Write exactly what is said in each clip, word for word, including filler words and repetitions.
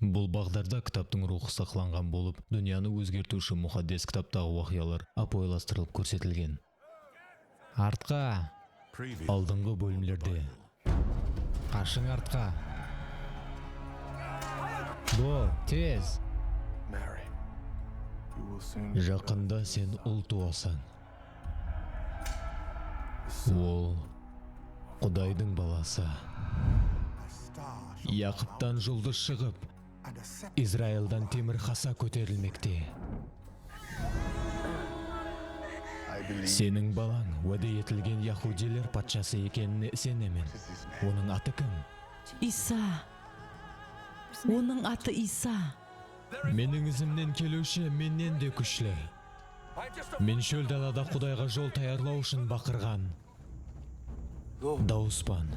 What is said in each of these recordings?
Bul baǵdarda kitaptıń ruwxı saqlanǵan bolıp, dúnyanı ózgertiwshi muqaddes kitaptaǵı waqıyalar ápiwayılastırılıp kórsetilgen. Artqa! Aldınǵı bólimlerde. Qashıń artqa! Bol, tez! Jaqında sen ul tuwasań. Ol Qudaydıń balası. Yaqıptan juldız shıǵıp, Izraildan temir hasa kóterilmekte. Seniń balań wáde etilgen yahudiler patshası ekenine isenemen. Onıń atı kim? Iysa. Onıń atı Iysa. Meniń izimnen keliwshi mennen de kúshli. Men shól dalada Qudayǵa jol tayarlaw ushın baqırǵan dawıspan.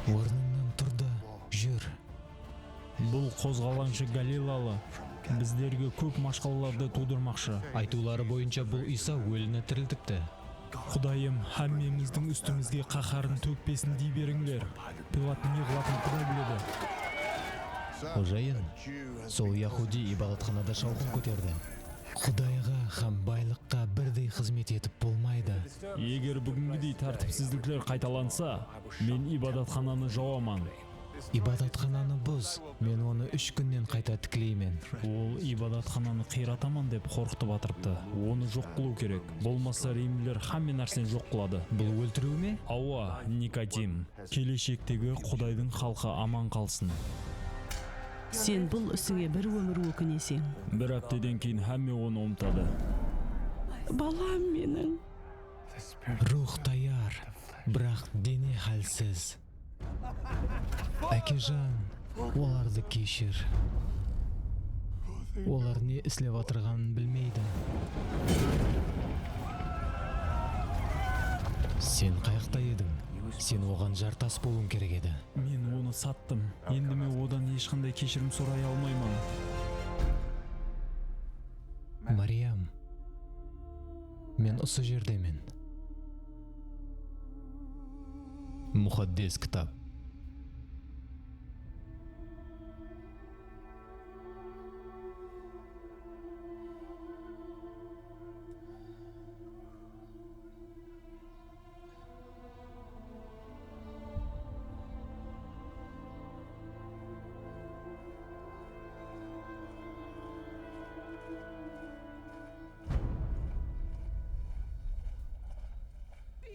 Ornıńnan tur da, júr. Bul qozǵalańshı galilalı bizlerge kóp mashqalalardı tuwdırmaqshı. Aytıwları boyınsha, bul Iysa ólini tiriltipti. Qudayım, hámmemizdiń ústimizge qaharın tókpesin dey berińler. Pilat ne qılatın Quday biledi. Xojayın, sol yahudiy ibadatxanada shawqım kóterdi. Qudayǵa hám baylıqqa birdey xızmet etip bolmaydı. Eger búgingidey tártipsizlikler qaytalansa, men ibadatxananı jawaman. Ibadatxananı buz, men onı úsh kúnnen qayta tikleymen. Ol ibadatxananı qıyrataman dep qorqıtıp atırıptı. Onı joq qılıw kerek. Bolmasa rimliler hámme nárseni joq qıladı. Bul óltiriw me? Awa, Nikodim. Keleshektegi Qudaydıń xalqı aman qalsın. Sen bul isińe bir ómir ókineseń. Bir hápteden keyin hámme onı umıtadı. Balam meniń. Ruwx tayar, biraq dene hálsiz. Ákejan, olardı keshir. Olar ne islep atırǵanın bilmeydi. Sen qayaqta ediń? Sen oǵan jartas bolıwıń kerek edi. Men onı sattım. Endi men odan hesh qanday keshirim soray almayman. Mariyam, men usı jerdemen. Muqaddes kitap.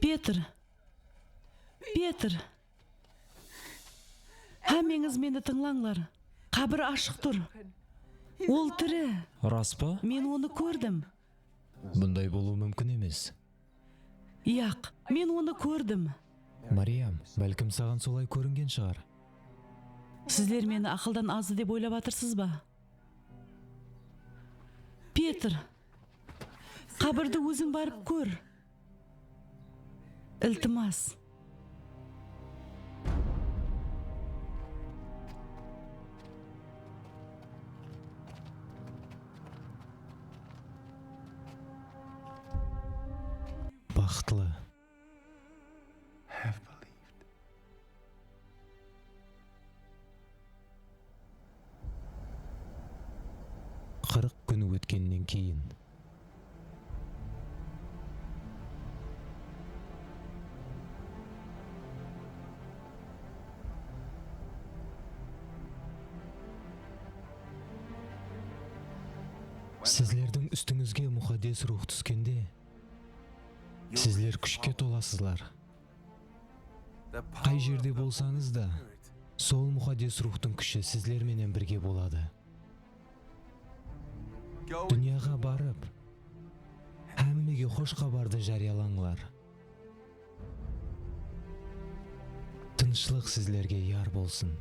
Petr! Petr! Hámmeńiz meni tıńlańlar. Qábir ashıq tur. Ol tiri. Ras pa? Men onı kórdim. Bunday bolıwı múmkin emes. Yaq, men onı kórdim. Mariyam, bálkim saǵan solay kóringen shıǵar. Sizler meni aqıldan azdı dep oylap atırsız ba? Petr, qábirdi óziń barıp kór. Iltimas. Baxıtlı. Qırq kún ótkennen keyin. Sizlerdiń ústińizge Muqaddes Ruwx túskende, sizler kúshke tolasızlar. Qay jerde bolsańız da, sol Muqaddes Ruwxtıń kúshi sizler menen birge boladı. Dúnyaǵa barıp, hámmege xosh xabardı járiyalańlar. Tınıshlıq sizlerge yar bolsın.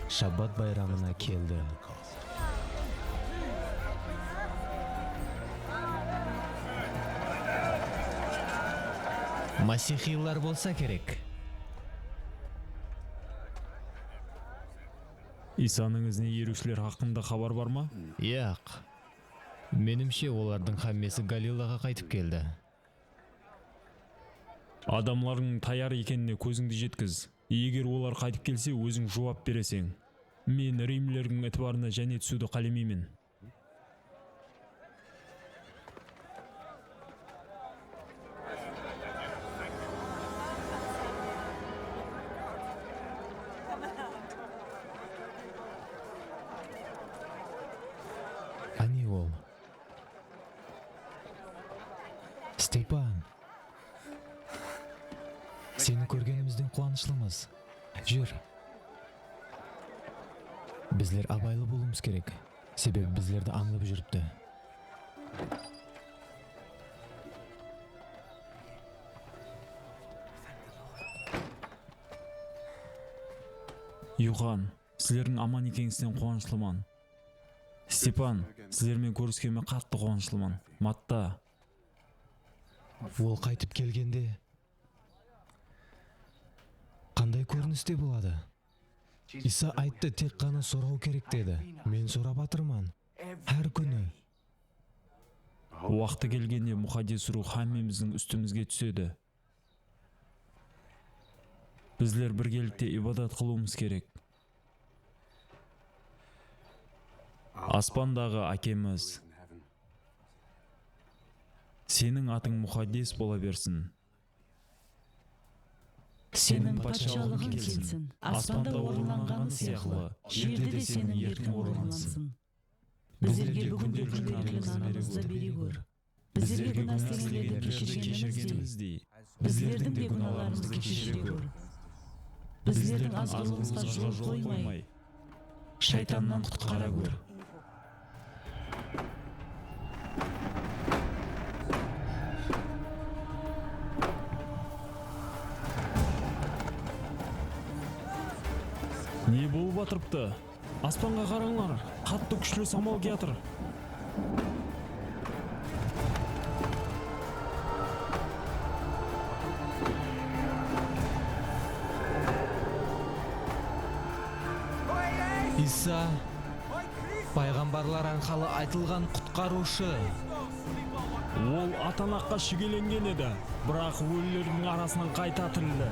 Shabbat bayramına keldi. Masihiylar bolsa kerek. Isanıń izine eriwshiler haqqında xabar bar ma? Yaq. Menimshe, olardıń hámmesi Galilaǵa qaytıp keldi. Adamlardıń tayar ekenine kózińdi jetkiz. Eger olar qaytıp kelse, óziń juwap bereseń. Men rimlerdiń itibarına jáne túsiwdi qálemeymen. Áne ol. Stepan, seni kórgenimizden quwanıshlımız. Júr. Bizler abaylı bolıwımız kerek, sebebi bizlerdi ańlap júripti. Yuxan, sizlerdiń aman ekenińizden quwanıshlıman. Stepan, sizler menen kóriskenime qattı quwanıshlıman. Matta. Ol qaytıp kelgende qanday kóriniste boladı? Iysa ayttı, tek ǵana soraw kerek dedi. Men sorap atırman. Hár kúni. Waqtı kelgende Muxaddes Ruwx hámmemizdiń ústimizge túsedi. Bizler birgelikte ibadat qılıwımız kerek. Aspandaǵı Ákemiz, Seniń atıń muxaddes bola bersin. Seniń patshalıǵıń kelsin. Aspanda orınlanǵanı sıyaqlı, jerde de Seniń erkiń orınlansın. Bizlerge búgin kúndelikli nanımızdı bere gór. Bizlerge gúna islegenlerdi keshirgenimizdey, bizlerdiń de gúnalarımızdı keshire gór. Bizlerdiń azǵırlıwımızǵa jol qoymay, shaytannan qutqara gór. Ne bolıp atırıptı? Aspanǵa qarańlar, qattı kúshli samal kiyatır. Iysa, payǵambarlar arqalı aytılǵan qutqarıwshı. Ol Atanaqqa shegelengen edi, biraq ólilerdiń arasınan qayta tirildi.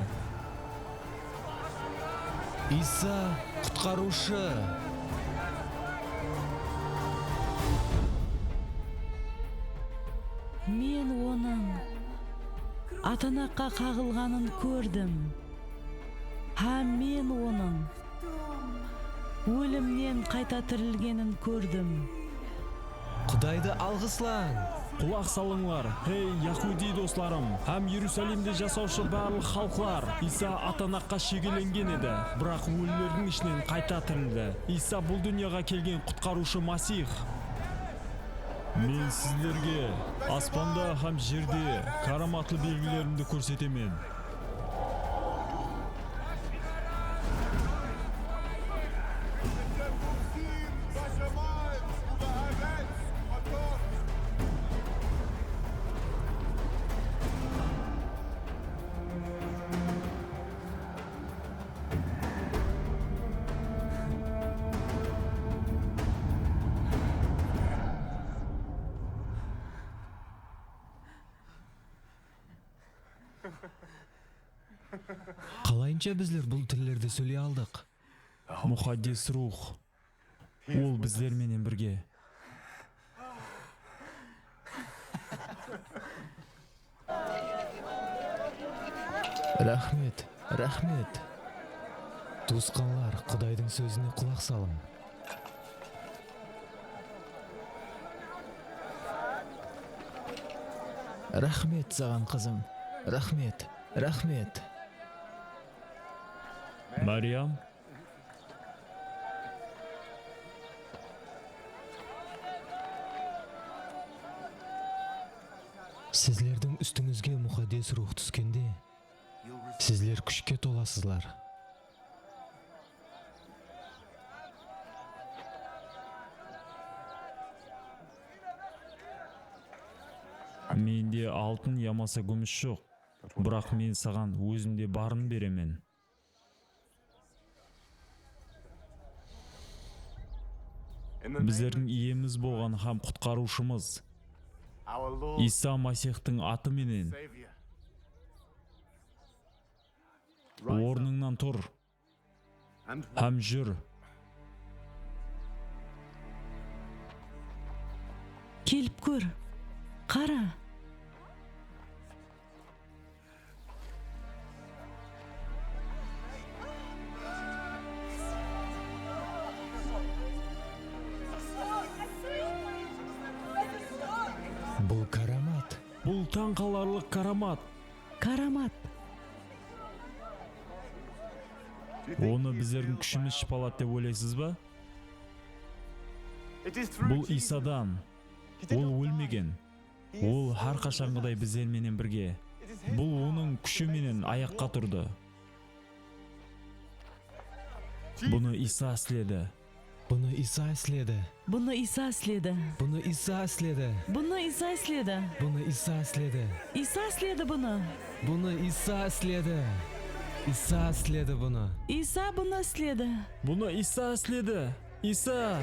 Iysa, qutqarıwshı. Men onıń Atanaqqa qaǵılǵanın kórdim. Hám men onıń ólimnen qayta tirilgenin kórdim. Qudaydı alǵıslań! Qulaq salıńlar, hey, yahudiy doslarım, hám Erusalimde jasawshı barlıq xalıqlar! Iysa Atanaqqa shegelengen edi, biraq ólilerdiń ishinen qayta tirildi. Iysa bul dúnyaǵa kelgen qutqarıwshı Masih. Men sizlerge aspanda hám jerde káramatlı belgilerimdi kórsetemen. Qalayınsha bizler bul tillerdi sóyley aldıq? Muxaddes Ruwx, Ol bizler menen birge. Raxmet, raxmet. Tuwısqanlar, Qudaydıń sózine qulaq salıń. Raxmet saǵan, qızım. Raxmet, raxmet. Máriyam. Sizlerdiń ústińizge Muxaddes Ruwx túskende, sizler kúshke tolasızlar. Mende altın yamasa gúmis joq. Biraq men saǵan ózimde barın beremen. Bizlerdiń Iyemiz bolǵan hám Qutqarıwshımız, Isa Masihtıń atı menen, ornıńnan tur hám júr. Kelip kór. Qara. Bul káramat. Bul tań qalarlıq káramat. Káramat. Onı bizlerdiń kúshimiz shıpaladı dep oylaysız ba? Bul Isadan. Ol ólmegen. Ol hár qashanǵıday bizler menen birge. Bul onıń kúshi menen ayaqqa turdı. Bunı Isa isledi. Bunı Isa isledi. Bunı Isa isledi. Bunı Isa isledi. Bunı Isa isledi. Bunı Isa isledi. Isa isledi bunı. Bunı Isa isledi. Isa isledi bunı. Isa bunı isledi. Bunı Isa isledi. Isa.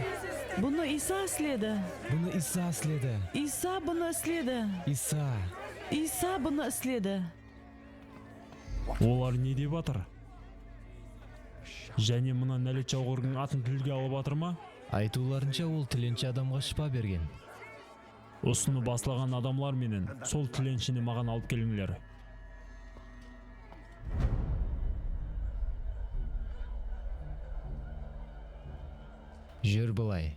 Bunı Isa isledi. Bunı Isa isledi. Isa bunı isledi. Isa. Isa bunı isledi. Olar ne dep atır? Jáne mına nálet jawǵırdıń atın tilge alıp atır ma? Aytıwlarınsha, ol tilenshi adamǵa shıpa bergen. Usını baslaǵan adamlar menen sol tilenshini maǵan alıp kelińler. Júr bılay.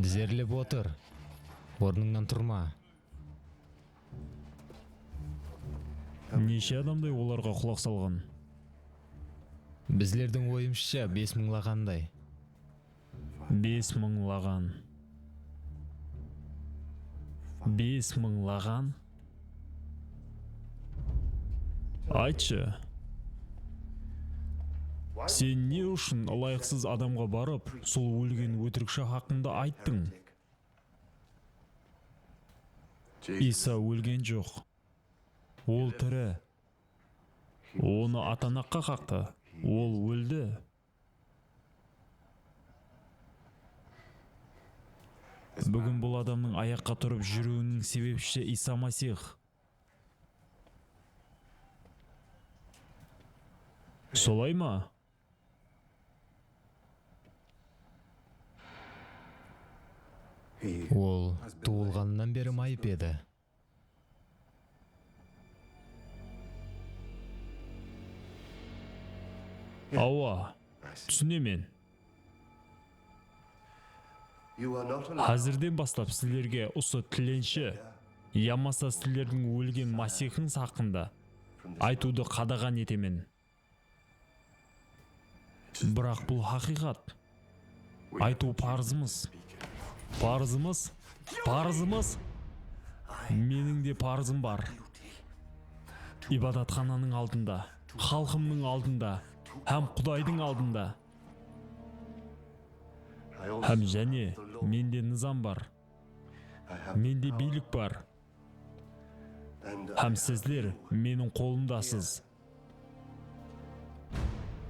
Dizerlep otır. Ornıńnan turma. Neshe adamday olarǵa qulaq salǵan? Bizlerdiń oyımızsha, bes mıńlaǵanday. Bes mıńlaǵan. Bes mıńlaǵan? Aytshı, sen ne ushın ılayıqsız adamǵa barıp, sol ólgen ótirikshi haqqında ayttıń? Isa ólgen joq. Ol tiri. Onı atanaqqa qaqtı. Ol óldi. Búgin bul adamnıń ayaqqa turıp júriwiniń sebepshisi Isa Masih. Solay ma? Ol tuwılǵanınan beri mayıp edi. Awa, túsinemen. Házirden baslap sizlerge usı tilenshi yamasa sizlerdiń ólgen Masihińiz haqqında aytıwdı qadaǵan etemen. Biraq bul haqıyqat. Aytıw parızımız. Parızımız? Parızımız? Meniń de parızım bar. Ibadatxananıń aldında, xalqımnıń aldında hám Qudaydıń aldında. Hám jáne mende nızam bar. Mende biylik bar. Hám sizler meniń qolımdasız.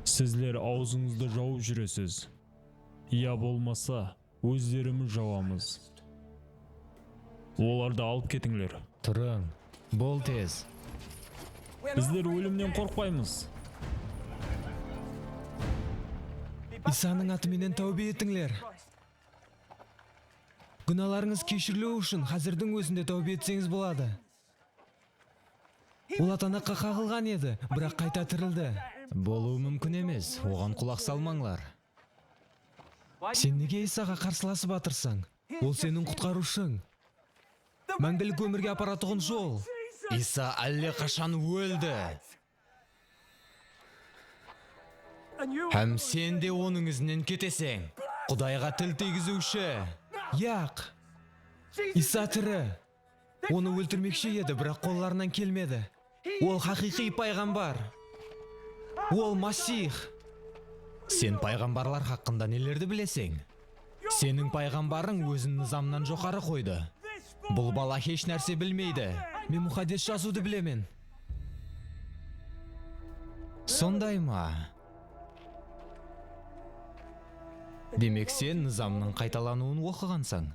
Sizler awzıńızdı jawıp júresiz. Ya bolmasa, ózlerimiz jawamız. Olardı alıp ketińler. Turıń. Bol tez. Bizler ólimnen qorqpaymız. Isanıń atı menen táwbe etińler. Gúnalarıńız keshiriliwi ushın házirdiń ózinde táwbe etseńiz boladı. Ol atanaqqa qaǵılǵan edi, biraq qayta tirildi. Bolıwı múmkin emes, oǵan qulaq salmańlar. Sen nege Isaǵa qarsılasıp atırsań? Ol seniń qutqarıwshıń. Máńgilik ómirge aparatuǵın jol. Isa álle qashan óldi. Hám sen de onıń izinen keteseń. Qudayǵa til tiygiziwshi. Yaq. Isa tiri. Onı óltirmekshi edi, biraq qollarınan kelmedi. Ol haqıyqıy payǵambar. Ol Masih. Sen payǵambarlar haqqında nelerdi bileseń? Seniń payǵambarıń ózin nızamnan joqarı qoydı. Bul bala hesh nárse bilmeydi. Men muqaddes jazıwdı bilemen. Sonday ma? Demek, sen nızamnıń qaytalanıwın oqıǵansań.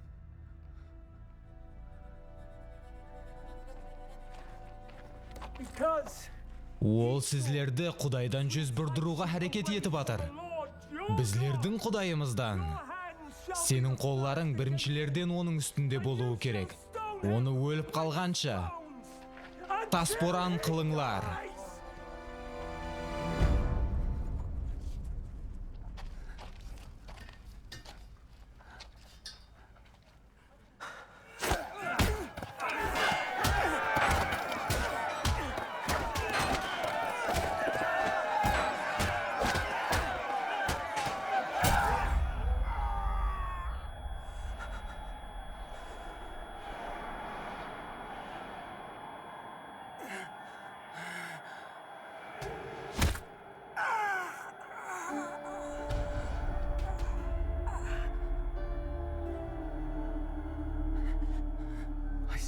Ol sizlerdi Qudaydan júz burdırıwǵa háreket etip atır. Bizlerdiń Qudayımızdan seniń qollarıń birinshilerden onıń ústinde bolıwı kerek. Onı ólip qalǵansha tasporan qılıńlar.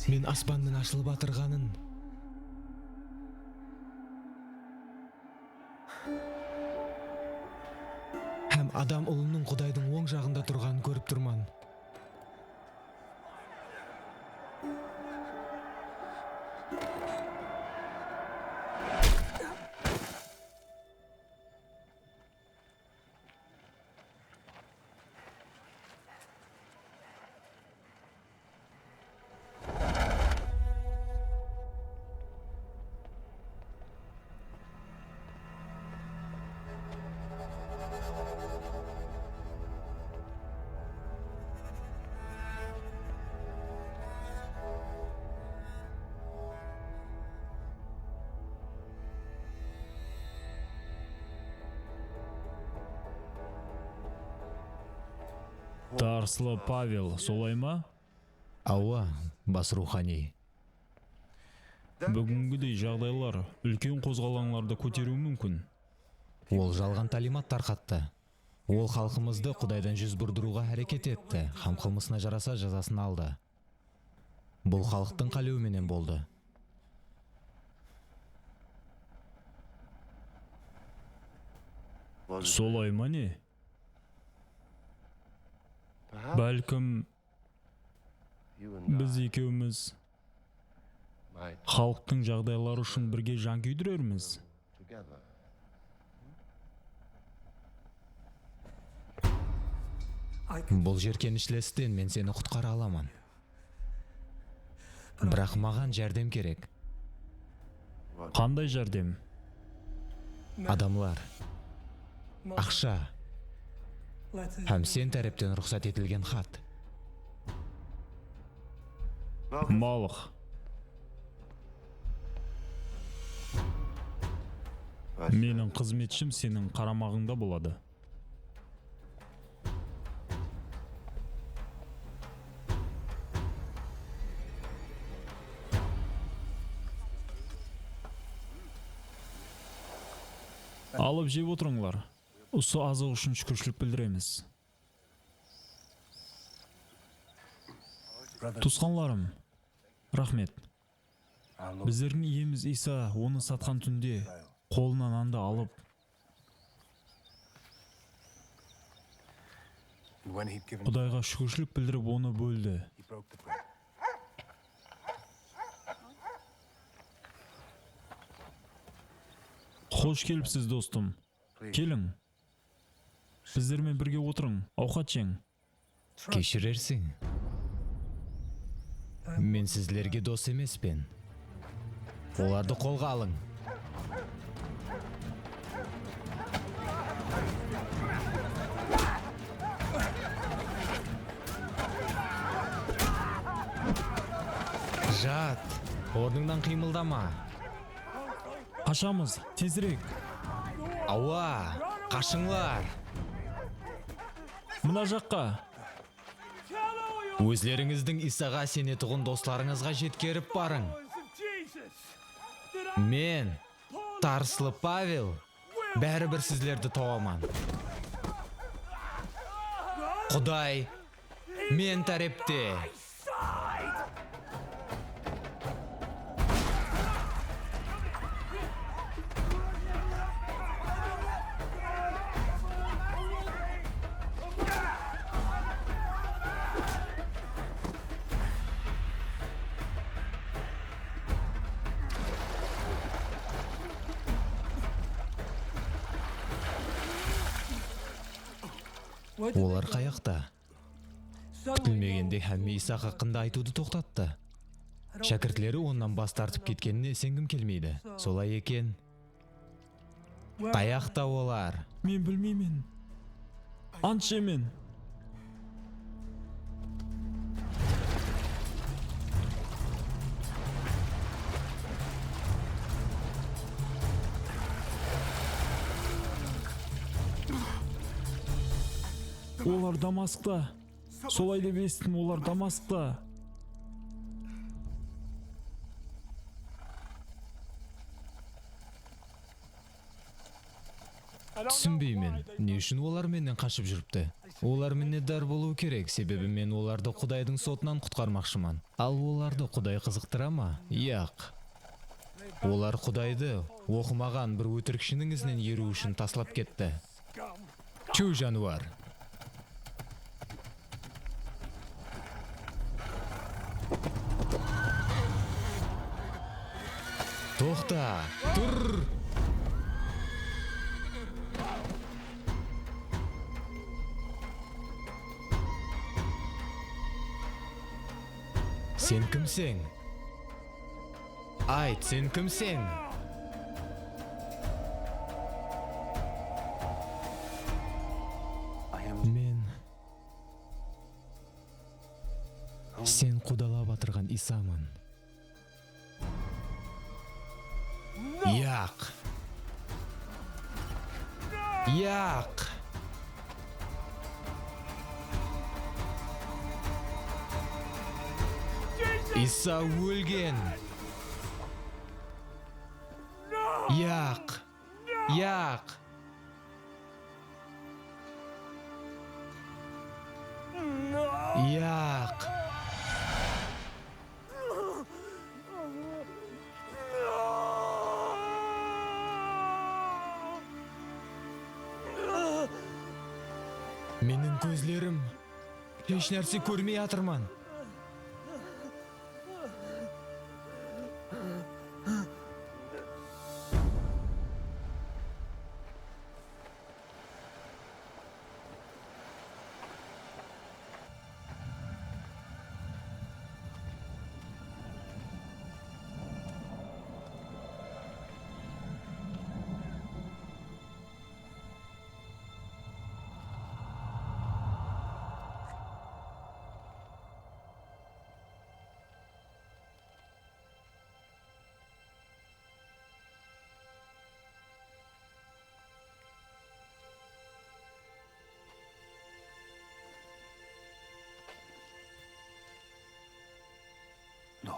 Men aspannıń ashılıp atırǵanın hám Adam Ulınıń Qudaydıń oń jaǵında turǵanın kórip turman. Tarslı Pavel, solay ma? Awa, bas ruwxaniy. Búgingidey jaǵdaylar úlken qozǵalańlardı kóteriwi múmkin. Ol jalǵan tálimat tarqattı. Ol xalqımızdı Qudaydan júz burdırıwǵa háreket etti hám qılmısına jarasa jazasın aldı. Bul xalıqtıń qálewi menen boldı. Solay ma ne? Bálkim, biz ekewimiz xalıqtıń jaǵdayları ushın birge jan kúydirermiz. Bul jerkenishli isten men seni qutqara alaman. Biraq maǵan járdem kerek. Qanday járdem? Adamlar, aqsha hám sen tárepten ruxsat etilgen xat. Malıq. Meniń xızmetshim seniń qaramaǵıńda boladı. Alıp jep otırıńlar. Usı azıq ushın shúkirshilik bildiremiz. Tuwısqanlarım, raxmet. Bizlerdiń iyemiz Iysa onı satqan túnde qolınan nandı alıp, Qudayǵa shúkirshilik bildirip, onı bóldi. Xosh kelipsiz, dostım. Keliń. Bizler menen birge otırıń, awqat jeń. Keshirerseń. Men sizlerge dos emespen. Olardı qolǵa alıń. Jat, ornıńnan qıymıldama. Qashamız, tezirek. Awa, qashıńlar. Mına jaqqa. Ózlerińizdiń Iysaǵa isenetuǵın doslarıńızǵa jetkerip barıń. Men, tarslı Pavel, báribir sizlerdi tawaman. Quday Men tárepte. Olar qayaqta? Kútilmegende hámme Iysa haqqında aytıwdı toqtattı. Shákirtleri onnan bas tartıp ketkenine isengim kelmeydi. Solay eken. Qayaqta olar? Men bilmeymen. Ant ishemen. Olar Damasqta. Solay dep esittim, olar Damasqta. Túsinbeymen, ne ushın olar mennen qashıp júripti? Olar minnetdar bolıwı kerek, sebebi men olardı Qudaydıń sotınan qutqarmaqshıman. Al olardı Quday qızıqtıra ma? Yaq. Olar Qudaydı oqımaǵan bir ótirikshiniń izinen eriw ushın taslap ketti. Chu, januar! Toqta! Tur! Sen kimseń? Ayt, sen kimseń? Men sen qudalap atırǵan Iysaman. Yaq! Yaq! Iysa ólgen! Yaq! Yaq! Yaq! Meniń kózlerim, hesh nárse kórmey atırman.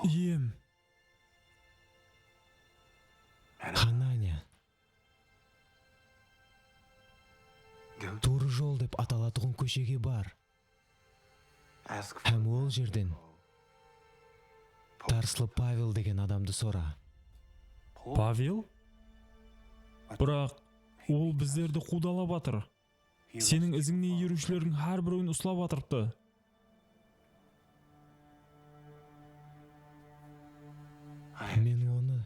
Iyem. Hananya. Tuwrı jol dep atalatuǵın kóshege bar. Hám ol jerden tarslı Pavel degen adamdı sora. Pavel? Biraq ol bizlerdi quwdalap atır. Seniń izińnen eriwshilerdiń hár birewin uslap atırıptı. Men onı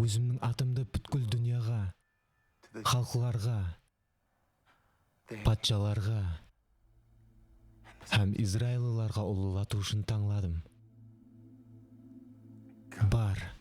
ózimniń atımdı pútkil dúnyaǵa, xalıqlarǵa, patshalarǵa hám izraillılarǵa ulılatıw ushın tańladım. Bar.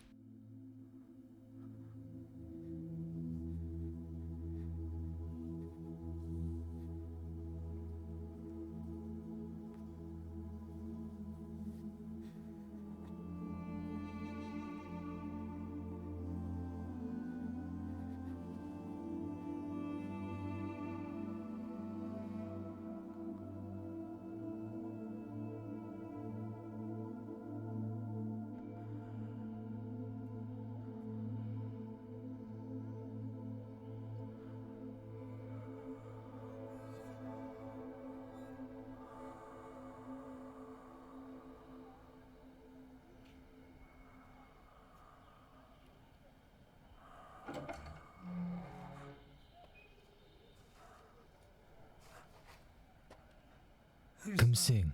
Kimseń?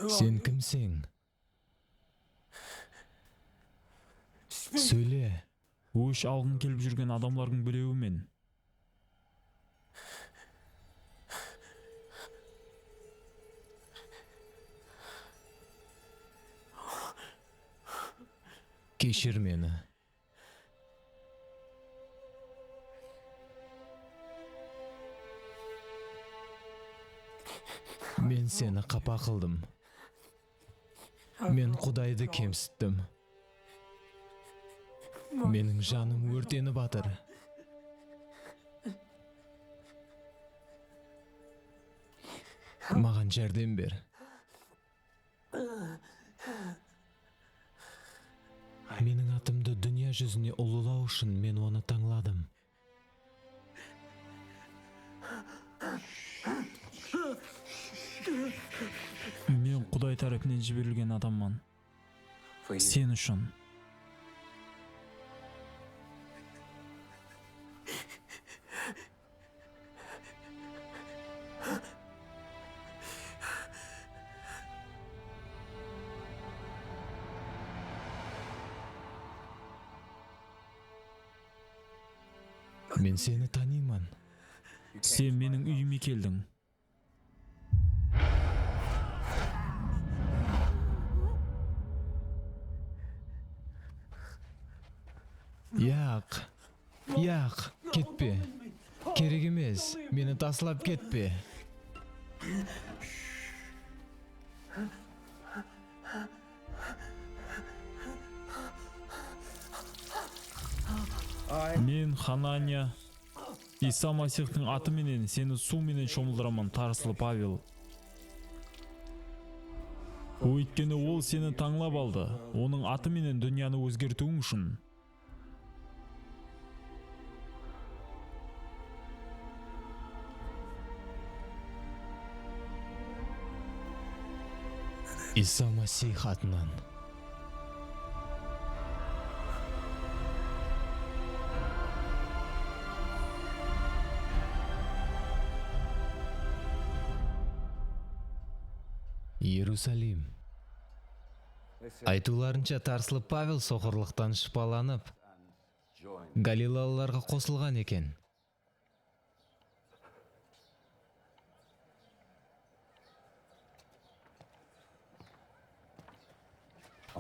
Sen kimseń? Sóyle. Ósh alǵıń kelip júrgen adamlardıń birewi men. Keshir meni. Men seni qapa qıldım. Men Qudaydı kemsittim. Meniń janım órtenip atır. Maǵan járdem ber. Meniń atımdı dúnya júzine ulılaw ushın men onı tańladım. Men Quday tárepinen jiberilgen adamman. Sen ushın. Men seni tanıyman. Sen meniń úyime keldiń. Yaq. Yaq, ketpe. Kerek emes, meni taslap ketpe. Men, Hananiya, Isa Masihtıń atı menen seni suw menen shomıldıraman, tarıslı Pavel. Óytkeni ol seni tańlap aldı, onıń atı menen dúnyanı ózgertiwiń ushın. Isa Masih atınan. Erusalim. Aytıwlarınsha, tarıslı Pavel soqırlıqtan shıpalanıp, galilalılarǵa qosılǵan eken.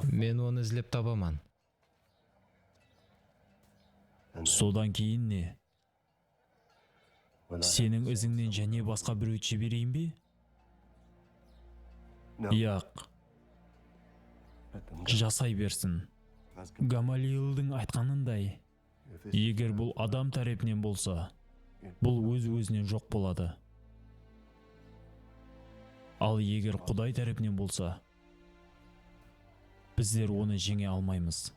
Men onı izlep tabaman. Sodan keyin ne? Seniń izińnen jáne basqa birewdi jibereyin be? Yaq. Jasay bersin. Gamalieldiń aytqanınday, eger bul adam tárepinen bolsa, bul óz-ózinen joq boladı. Al eger Quday tárepinen bolsa, bizler onı jeńe almaymız.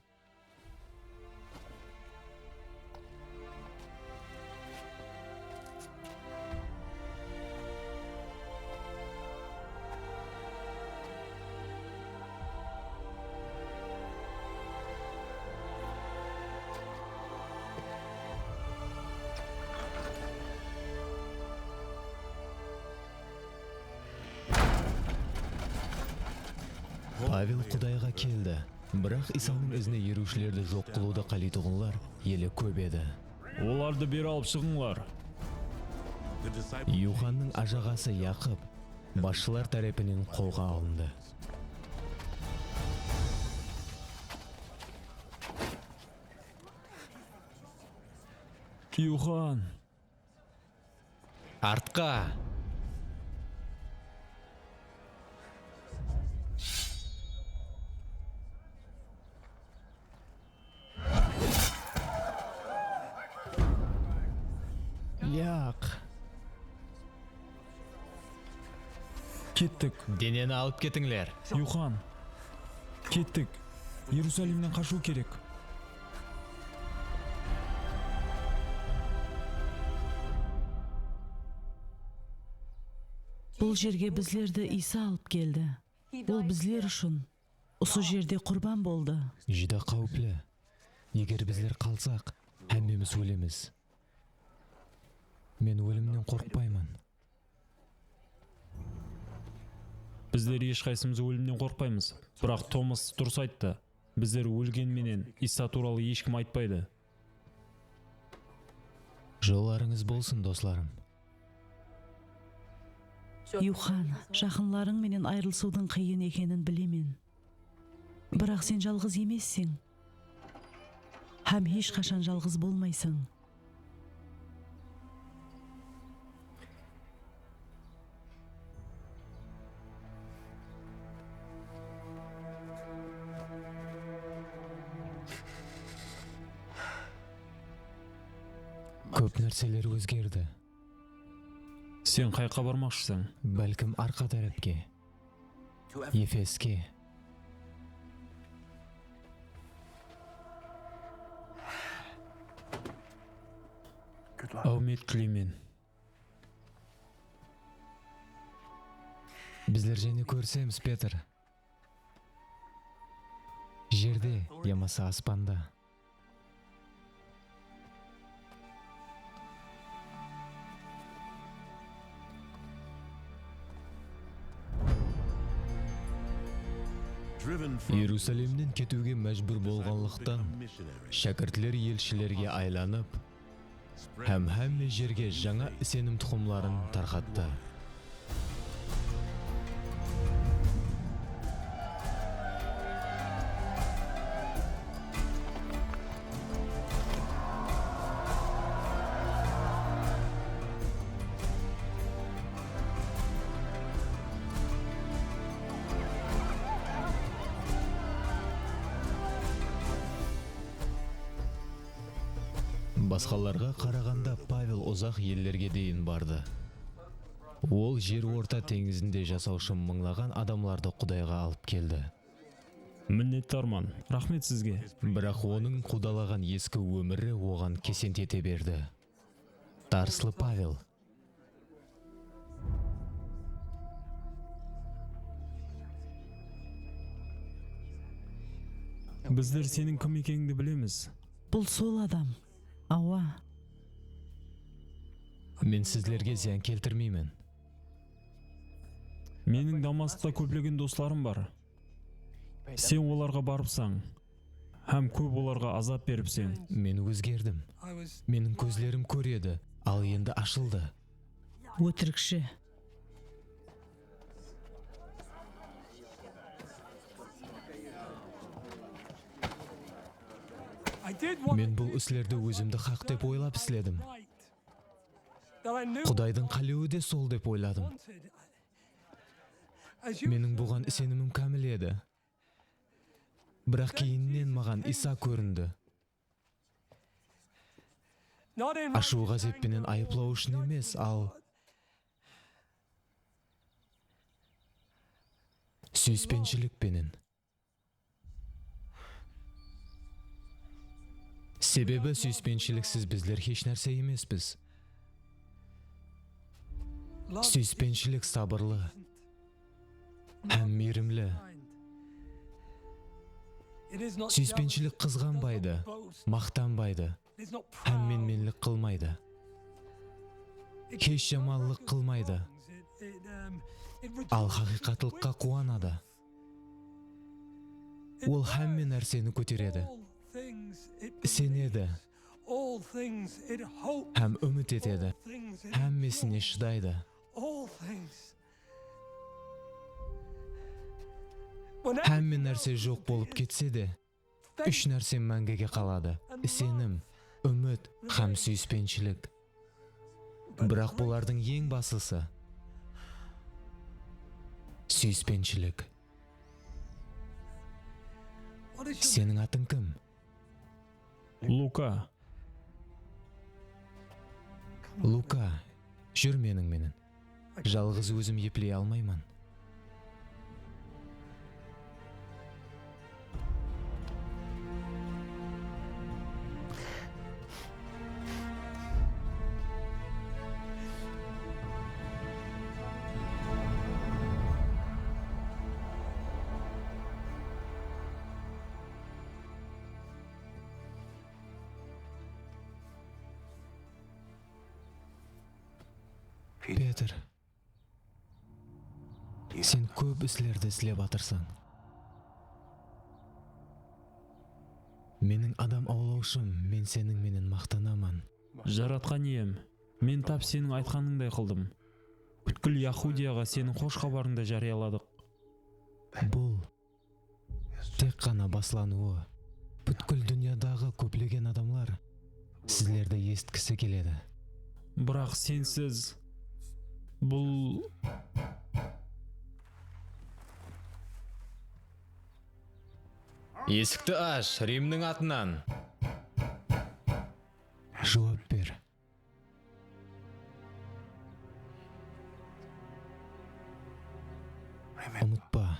Pavel Qudayǵa keldi. Biraq Isanıń izine eriwshilerdi joq qılıwdı qáleytuǵınlar ele kóp edi. Olardı beri alıp shıǵıńlar. Yuxannıń ajaǵası Yaqıp basshılar tárepinen qolǵa alındı. Yuxan! Artqa! Yaq. Kettik. Deneni alıp ketińler. Yuxan. Kettik. Erusalimnen qashıw kerek. Bul jerge bizlerdi Iysa alıp keldi. Ol bizler ushın usı jerde qurban boldı. Júdá qáwipli. Eger bizler qalsaq, hámmemiz ólemiz. Men ólimnen qorqpayman. Bizler hesh qaysımız ólimnen qorqpaymız. Biraq Tomas durıs ayttı. Bizler ólgen menen Iysa tuwralı hesh kim aytpaydı. Jollarıńız bolsın, doslarım. Yuxan, jaqınlarıń menen ayrılısıwdıń qıyın ekenin bilemen. Biraq sen jalǵız emesseń. Hám hesh qashan jalǵız bolmaysań. Kóp nárseler ózgerdi. Sen qayaqqa barmaqshısań? Bálkim arqa tárepke. Efeske. Áwmet tileymen. Bizler jáne kórisemiz, Petr. Jerde yamasa aspanda. Erusalimnen ketiwge májbúr bolǵanlıqtan, shákirtler elshilerge aylanıp, hám hámme jerge jańa isenim tuqımların tarqattı. Basqalarǵa qaraǵanda Pavel uzaq ellerge deyin bardı. Ol jer orta teńizinde jasawshı mıńlaǵan adamlardı Qudayǵa alıp keldi. Minnetdarman. Raxmet sizge. Biraq onıń qudalaǵan eski ómiri oǵan kesent ete berdi. Tarslı Pavel. Bizler seniń kim ekenińdi bilemiz. Bul sol adam. Awa. Men sizlerge zıyan keltirmeymen. Meniń Damaskta kóplegen doslarım bar. Sen olarǵa barıpsań, hám kóp olarǵa azap beripseń. Men ózgerdim. Meniń kózlerim kóredi, al endi ashıldı. Ótirikshi. Men bul islerdi ózimdi haq dep oylap isledim. Qudaydıń qálewi de sol dep oyladım. Meniń buǵan isenimim kámil edi. Biraq keyininen maǵan Iysa kórindi. Ashıw-ǵázep penen ayıplaw ushın emes, al súyispenshilik penen. Sebebi súyispenshiliksiz bizler hesh nárse emespiz. Súyispenshilik sabırlı hám miyrimli. Súyispenshilik qızǵanbaydı, maqtanbaydı hám menmenlik qılmaydı. Hesh jamanlıq qılmaydı. Al haqıyqatlıqqa quwanadı. Ol hámme nárseni kóteredi, isenedi hám úmit etedi, hámmesine shıdaydı. Hámme nárse joq bolıp ketse de, úsh nárse máńgige qaladı: isenim, úmit hám súyispenshilik. Biraq bulardıń eń baslısı súyispenshilik. Seniń atıń kim? Luka. Luka, júr meniń menen. Jalǵız ózim epley almayman. Petr, sen kóp islerdi islep atırsań. Meniń adam awlawshım, men seniń menen maqtanaman. Jaratqan Iyem, men tap seniń aytqanıńday qıldım. Pútkil Yahudiyaǵa seniń xosh xabarıńdı járiyaladıq. Bul tek ǵana baslanıwı. Pútkil dúnyadaǵı kóplegen adamlar sizlerdi esitkisi keledi. Biraq sensiz bul... Esikti ash, Rimniń atınan! Juwap ber. Umıtpa.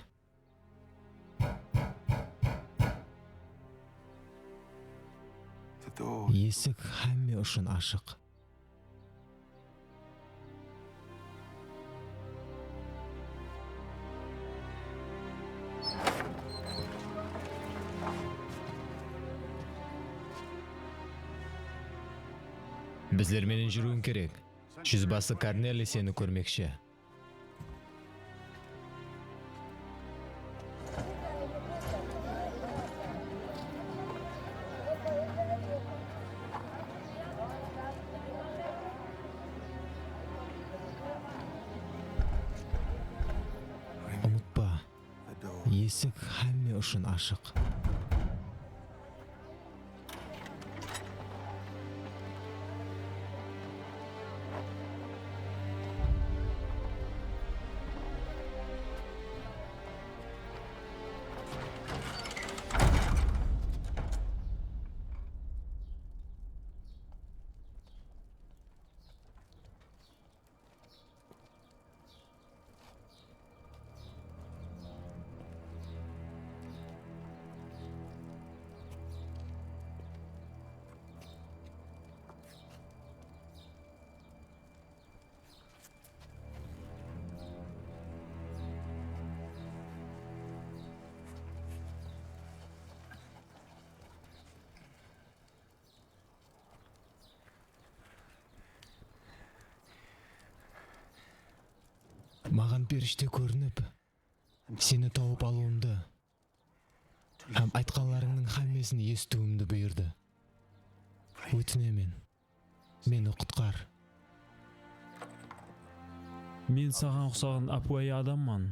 Esik hámme ushın ashıq. Bizler menen júriwiń kerek. Júzbası Korneliy seni kórmekshi. Umıtpa, esik hámme ushın ashıq. Maǵan perishte kórinip, seni tawıp alıwımdı hám aytqanlarıńnıń hámmesin esitiwimdi buyırdı. Ótinemen, meni qutqar. Men saǵan uqsaǵan ápiwayı adamman.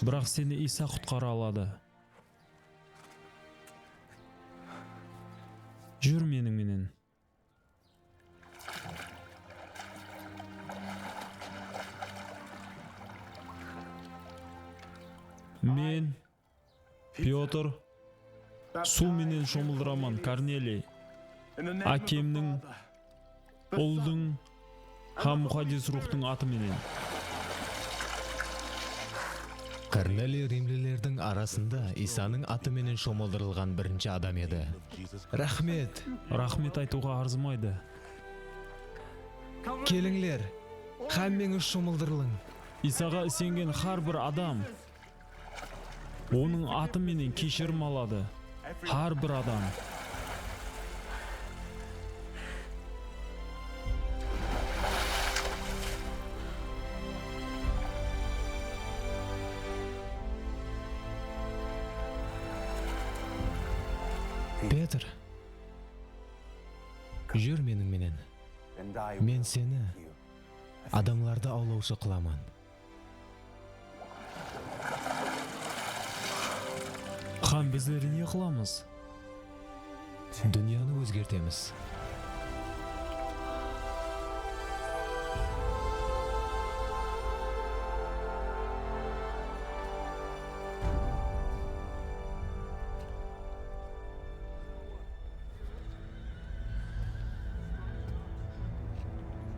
Biraq seni Iysa qutqara aladı. Júr meniń menen. Men, Pyotr, suw menen shomıldıraman, Korneliy. Ákemniń, Uldıń hám Muqaddes Ruwxtıń atı menen. Korneliy rimlilerdiń arasında Iysanıń atı menen shomıldırılǵan birinshi adam edi. Raxmet! Raxmet aytıwǵa arzımaydı. Kelińler, hámmeńiz shomıldırılıń. Iysaǵa isengen hár bir adam Onıń atı menen keshirim aladı. Hár bir adam. Petr, júr meniń menen. Men seni adamlardı awlawshı qılaman. Hám bizler ne qılamız? Dúnyanı ózgertemiz.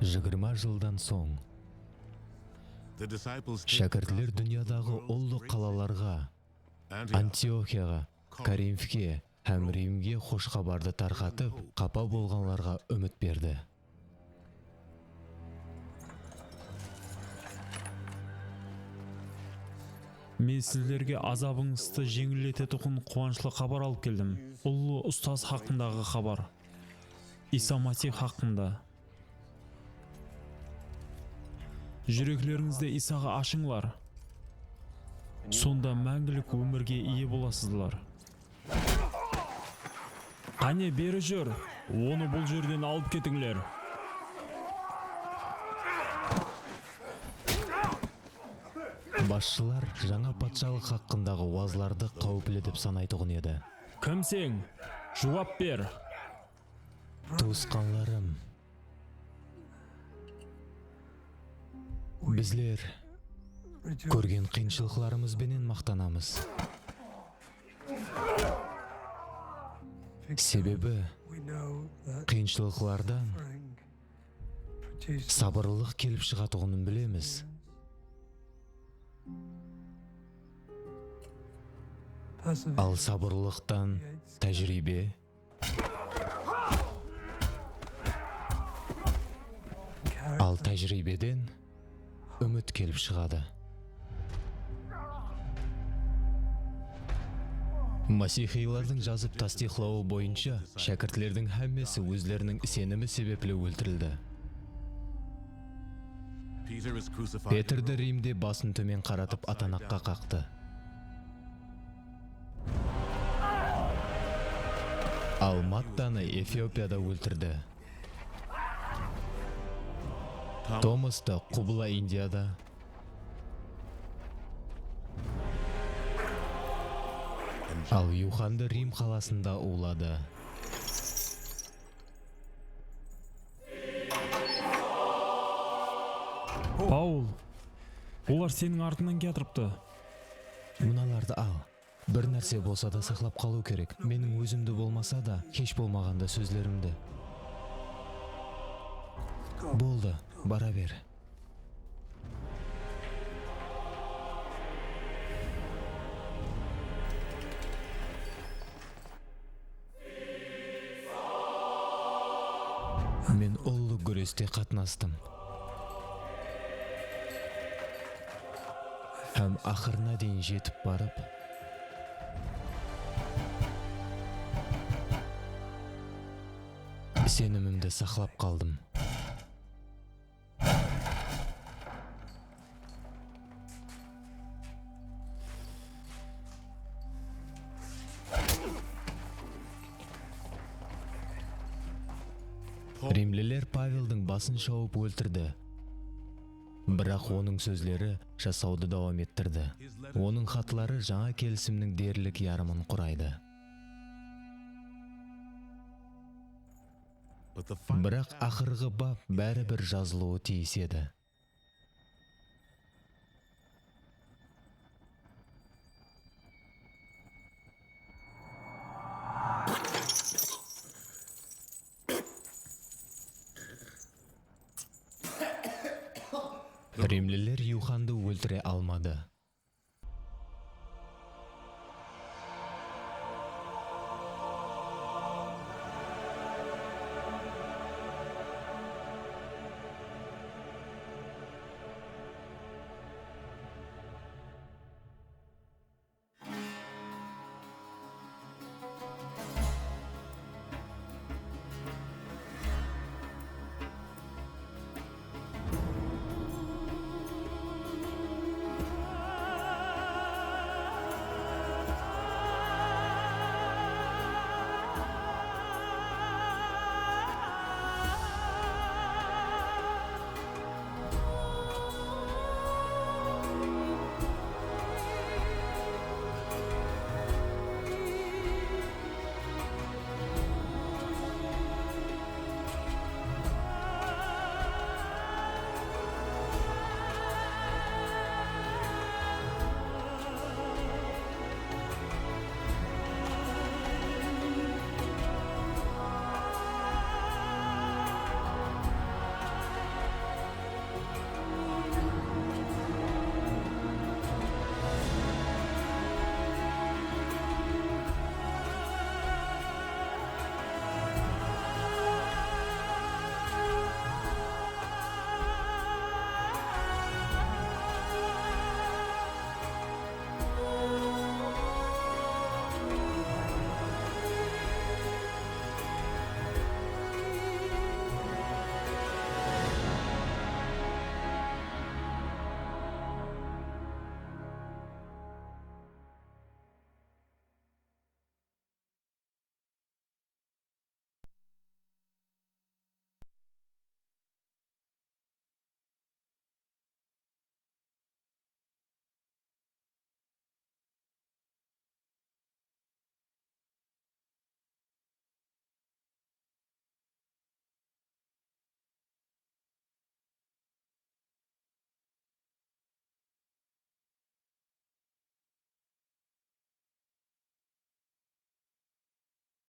Jigirma jıldan soń. Shákirtler dúnyadaǵı ullı qalalarǵa, Antioxiyaǵa, Korinfke hám Rimge xosh xabardı tarqatıp, qapa bolǵanlarǵa úmit berdi. Men sizlerge azabıńızdı jeńilletetuǵın quwanıshlı xabar alıp keldim. Ullı Ustaz haqqındaǵı xabar. Iysa Masih haqqında. Júreklerińizdi Iysaǵa ashıńlar. Sonda máńgilik ómirge iye bolasızlar. Qáne, beri júr! Onı bul jerden alıp ketińler! Basshılar jańa patshalıq haqqındaǵı wazlardı qáwipli dep sanaytuǵın edi. Kimseń? Juwap ber! Tuwısqanlarım, bizler kórgen qıyınshılıqlarımız benen maqtanamız. Sebebi qıyınshılıqlardan sabırlılıq kelip shıǵatuǵının bilemiz. Al sabırlılıqtan tájiriybe, al tájiriybeden úmit kelip shıǵadı. Masiyxıylardıń jazıp tastıyıqlawı boyınsha, shákirtlerdiń hámmesi ózleriniń isenimi sebepli óltirildi. Petrdi Rimde basın tómen qaratıp atanaqqa qaqtı. Al Mattanı Efiopiyada óltirdi. Tomastı Qubla Indiyada, al Yuxandı Rim qalasında uwladı. Paul, olar seniń artıńnan kiyatırıptı. Mınalardı al. Bir nárse bolsa da saqlap qalıw kerek. Meniń ózimdi bolmasa da, hesh bolmaǵanda sózlerimdi. Boldı, bara ber. Men ullı gúreste qatnastım. Hám aqırına deyin jetip barıp, isenimimdi saqlap qaldım. Rimliler Paveldiń basın shawıp óltirdi. Biraq onıń sózleri jasawdı dawam ettirdi. Onıń xatları Jańa Kelisimniń derlik yarımın quraydı. Biraq aqırǵı bap báribir jazılıwı tiyis edi. Rimliler Yuxandı óltire almadı.